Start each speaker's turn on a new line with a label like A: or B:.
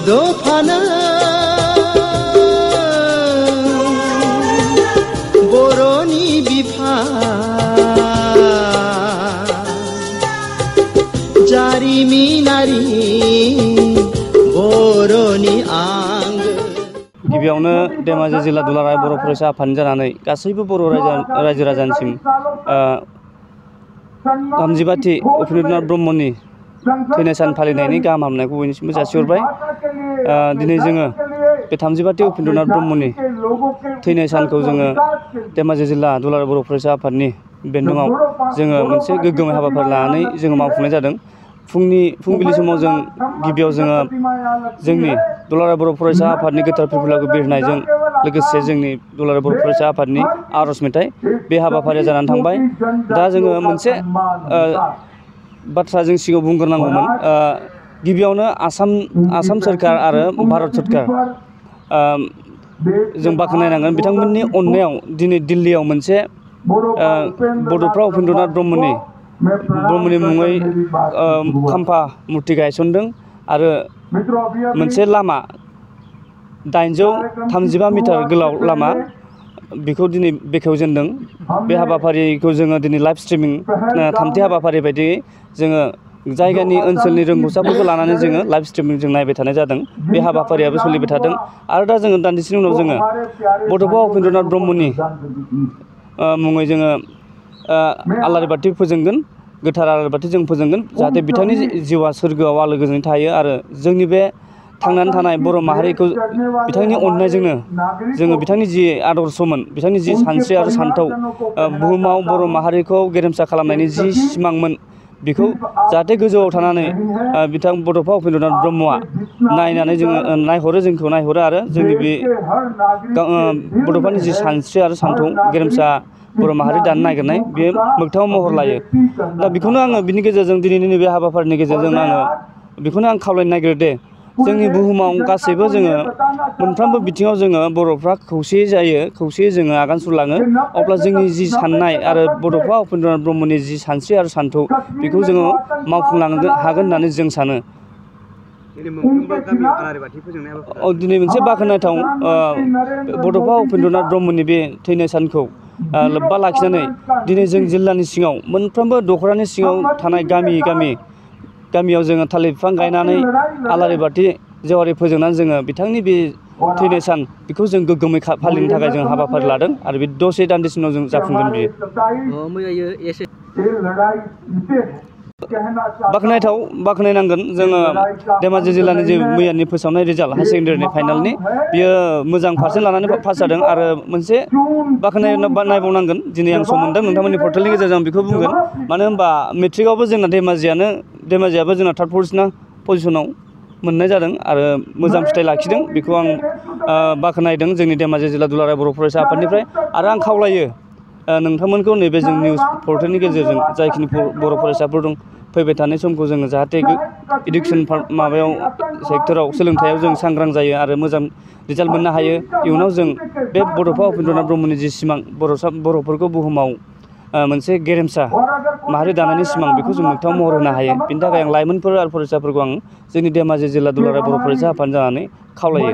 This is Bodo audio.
A: दफानो बर'नि बिफा जारिमिनारि बर'नि आंगो।
B: गिबियावनो धेमाजि जिल्ला दुलाराय बर' फरायसा आफादनि जानानै गासैबो बर' रायजो राजानिसिम 35थि उपेन्द्रनाथ ब्रह्मनि थैनाय सान फालिनायनि गाहाम हामलायनायखौ बयनिसिमबो जासिहरबाय। दिनै जोङो बे 35थि उपेन्द्रनाथ ब्रह्मनि थैनाय सानखौ जोङो धेमाजि जिल्ला दुलाराय बर' फरायसा आफादनि बेन्दोङाव जोङो मोनसे गोग्गोमै हाबाफारि लानानै जोङो मावफुंनाय जादों। फुंबिलि समाव जों गिबियाव जोङो जोंनि दुलाराय बर' फरायसा आफादनि गोथार फिरफिलाखौ बिरहोनायजों लोगोसे जोंनि दुलाराय बर' फरायसा आफादनि आर'ज मेथाइ बे हाबाफारिया जानानै थांबाय। दा जोङो मोनसे बाथ्रा जों सिगाङाव बुंग्रोनांगौमोन। गिबियावनो आसाम सोरखार आरो भारत सोरखार जों बाख्नायनांगोन बिथांमोननि अननायाव दिनै दिल्लीयाव मोनसे बड'फा उपेन्द्रनाथ ब्रह्मनि मुङै खाम्फा मुर्ति गायसनदों आरो मोनसे लामा 835 मिटार गोलाव लामा बेखौ दिनै बेखेवजेनदों। बे हाबाफारिखौ जोङो दिनै लाइभ स्ट्रिमिं थामथि हाबाफारि बायदियै जोङो जायगानि ओनसोलनि रोंगौसाफोरखौ लानानै जोङो लाइभ स्ट्रिमिं जों नायबाय थानाय जादों। बे हाबाफारियाबो सोलिबाय थादों आरो दा जोङो दान्दिसेनि उनाव जोङो बड'फा उपेन्द्रनाथ ब्रह्मनि मुङै जोङो आलारि बाथि फोजोंगोन, गोथार आलारि बाथि जों फोजोंगोन जाहाथे बिथांनि जिउआ सोरगोआव आलो गोजोनै थायो आरो जोंनि बे थांनानै थानाय बर' माहारिखौ बिथांनि अननायजोंनो जोङो बिथांनि जि आदर्शमोन, बिथांनि जि सानस्रि आरो सान्थौ, बुहुमाव बर' माहारिखौ गेरेमसा खालामनायनि जि सिमांमोन बेखौ जाहाथे गोजौआव थानानै बिथां बड'फा उपेन्द्रनाथ ब्रह्मआ नायनानै जोंखौ नायहरो आरो जोंनि बे बड'फानि जि सानस्रि आरो सान्थौ गेरेमसा बर' माहारि दानो नागिरनाय बेयो मोगथाङाव महर लायो। दा बेखौनो आङो बिनि गेजेरजों दिनैनि नैबे हाबाफारिनि गेजेरजों आङो बेखौनो आं खावलायनो नागिरो दे जोंनि बुहुमाव गासैबो जोङो मोनफ्रोमबो बिथिङाव जोङो बर'फ्रा खौसेयै जायो, खौसेयै जोङो आगान सुरलाङो। अब्ला जोंनि जि साननाय आरो बड'फा उपेन्द्रनाथ ब्रह्मनि जि सानस्रि आरो सान्थौ बेखौ जोङो मावफुंलांनो हागोन होननानै जों सानो। दिनै मोनसे बाख्नायथाव बड'फा उपेन्द्रनाथ ब्रह्मनि बे थैनाय सानखौ लोब्बा लाखिनानै दिनै जों जिल्लानि सिङाव मोनफ्रोमबो दख'रानि सिङाव थानाय गामियाव जोङो थालिर बिफां गायनानै आलारि बाथि जेवारि फोजोंनानै जोङो बिथांनि बे थैनाय सान बेखौ जों गोग्गोमै फालिनो थाखाय जों हाबाफारि लादों आरो बे दसे दान्दिसे उनाव जों जाफुंगोन बियो। बाख्नायनांगोन जोङो धेमाजि जिल्लानि जे मैयानि फोसावनाय रिजाल्ट हायार सेकेन्डारिनि फाइनालनि बियो मोजां पारसेन्ट लानानै पास जादों आरो मोनसे नायबावनांगोन दिनै आं सम मोन्दों नोंथांमोननि पर्टेलनि गेजेरजों आं बेखौ बुंगोन। मानो होनबा मेट्रिकआवबो जोंना धेमाजियाबो जोंना थार्ड पजिसनाव मोननाय जादों आरो मोजां फिथाइ लाखिदों बेखौ आं बाख्नायदों जोंनि धेमाजि जिल्ला दुलाराय बर' फरायसा आफादनिफ्राय। आरो आं खावलायो नोंथांमोनखौ नैबे जों निउस पर्टेलनि गेजेरजों जायखिनि बर' फरायसाफोर दं फैबाय थानाय समखौ जोङो जाहाथे इडुकेसन सेक्टराव सोलोंथायाव जों सांग्रां जायो आरो मोजां रिजाल्ट मोननो हायो। इयुनाव जों बे बड'फा उपेन्द्रनाथ ब्रह्मनि जि सिमां बर'फोरखौ बुहुमाव मोनसे गेरेमसा माहारि दानायनि सिमां बेखौ जों मोगथाङाव महर होनो हायो। बिनि थाखाय आं लाइमोनफोर आरो फरायसाफोरखौ आं जोंनि धेमाजि जिल्ला दुलाराय बर' फरायसा आफाद जानानै खावलायो।